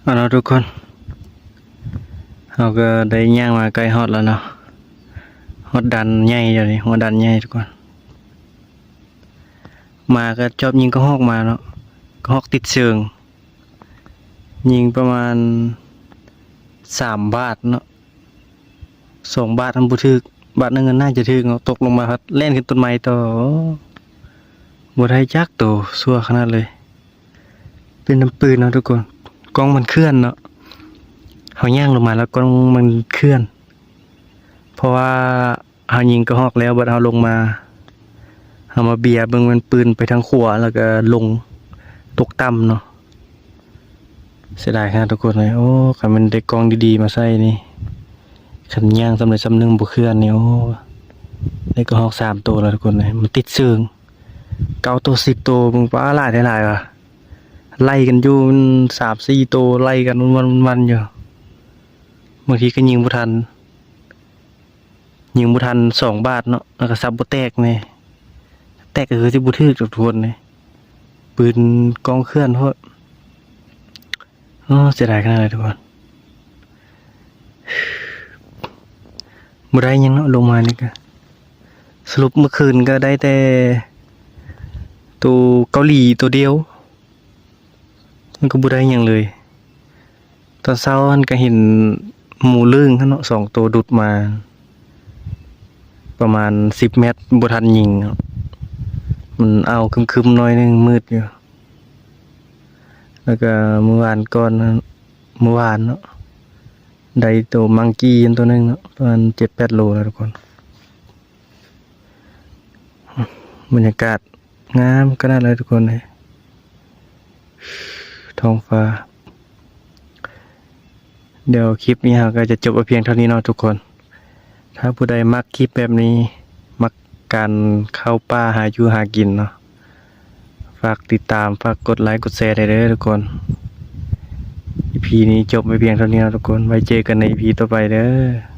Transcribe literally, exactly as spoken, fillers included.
เอาเนาะทุกคน เราก็ได้ย่างมาใกล้ฮอดแล้วเนาะ ฮอดด่านใหญ่แล้วนี่ ฮอดด่านใหญ่ทุกคน มาก็จอบยิงกระฮอกมาเนาะ กระฮอกติดเชิง ยิงประมาณสามบาทเนาะ สองบาทมันบ่ถืก บาทหนึ่งน่าจะถืกเนาะ ตกลงมาพัดแล่นขึ้นต้นไม้ต่อ บ่ได้จักโต ซั่วขนาดเลย เป็นน้ำปืนเนาะทุกคน กล้องมันเคลื่อนเนาะ เฮาย่างลงมาแล้วกล้องมันเคลื่อน เพราะว่าเฮายิงกระฮอกแล้ว บัดเฮาลงมา เฮามาเบียเบิ่งมันปืนไปทางขวา แล้วก็ลงตกต่ำเนาะ เสียดายขนาดทุกคนเลย โอ้ คันมันได้กล้องดีๆมาใส่นี่ คันย่างสำเร็จสำนึงบ่เคลื่อนนี่ โอ้ ได้กระฮอกสามโตแล้วทุกคนเลย มันติดเชิง เก้าโต สิบโต มึง ป๊า หลายได้หลายว่ะ ไล่กันอยู่มันสามสี่โต ไล่กันวันๆอยู่ บางทีก็ยิงบ่ทัน ยิงบ่ทันสองบาทเนาะ แล้วก็สับบ่แตกแน่ แตกก็คือสิบ่ถืกดอกทุกคนเลย ปืนกล้องเคลื่อนโพด โอ้ เสียดายขนาดเลยทุกคน บ่ได้หยังเนาะ ลงมานี่ก็ สรุปเมื่อคืนก็ได้แต่ตัวเกาหลีตัวเดียว มันก็บ่ได้หยังเลย ตอนเช้าหั้นก็เห็นหมูเลิ้งหั้นเนาะ สองตัวดุดมา ประมาณสิบเมตร บ่ทันยิงเนาะ มันเอาครึมๆหน่อยหนึ่ง มืดอยู่ แล้วก็เมื่อวานก่อนนั้น เมื่อวานเนาะ ได้ตัวมังกี้ตัวหนึ่งเนาะ ประมาณเจ็ดแปดโลแล้วทุกคน บรรยากาศงามขนาดเลยทุกคนเลย ท้องฟ้า เดี๋ยวคลิปนี้เราก็จะจบไว้เพียงเท่านี้เนาะทุกคน ถ้าผู้ใดมักคลิปแบบนี้ มักการเข้าป่าหาอยู่หากินเนาะ ฝากติดตาม ฝากกดไลค์ กดแชร์ได้เด้อทุกคน อีพีนี้จบไว้เพียงเท่านี้เนาะทุกคน ไว้เจอกันในอีพีต่อไปเด้อ